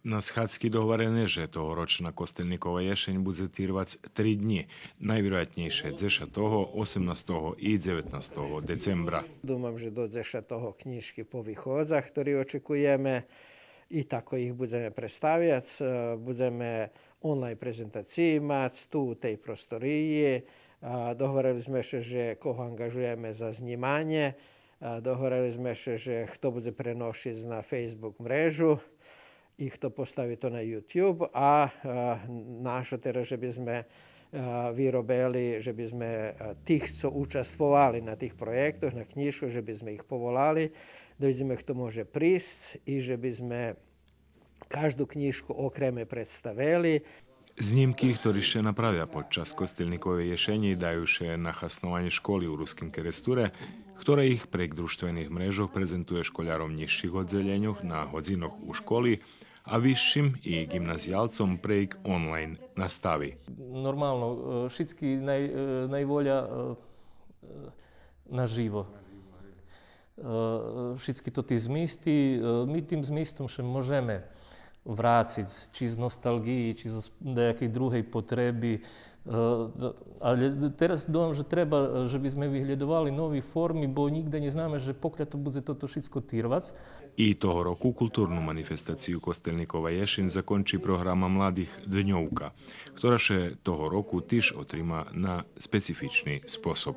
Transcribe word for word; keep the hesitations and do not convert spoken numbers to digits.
На схадзки догварене же тогорочна Костельникова єшень будзе тирвац три днї, найвироятнєйше дзешатого, осемнастого и дзеветнастого децембра. Думам же до дзешатого кнїжки повиходза, хтори очекуєме, и тако их будземе представяц, е, будземе онлайн презентациї мац ту у тей просториї. А, догварели зме ше же кого анґажуєме за знїманє, а, догварели зме ше же хто будзе преношиц на Facebook мрежу и хто постави то на YouTube, а, а, нашо тераз же би зме, а, виробели, же би зме, а, тих цо участвовали на тих проєктох, на кнїжкох, же би зме их поволали, да видзиме хто може присц и же би зме кажду кнїжку окреме представели. Знїмки, хтори ше направя подчас Костельниковей єшенї, даю ше на хаснованє школи у Руским Керестуре, хтора их прейґ дружтвених мрежох презентує школяром нїзших оддзелєньох на годзинох у школи, а висшим и ґимназиялцом прейґ онлайн настави. Нормално, е, шицки най-, е, найволя, е, е, наживо. Е, шицки тоти змисти, е, ми тим змистом ше можеме врациц, чи з носталґиї, чи з даякей другей потреби. Е, д-, але тераз думам же треба, е, же би зме виглєдовали нови форми, бо нїґда нє знаме же покля то будзе тото шицко тирвац. И того року културну манифестацию Костельникова єшень закончи програма младих Дньовка, хтора ше того року тиж отрима на специфични способ.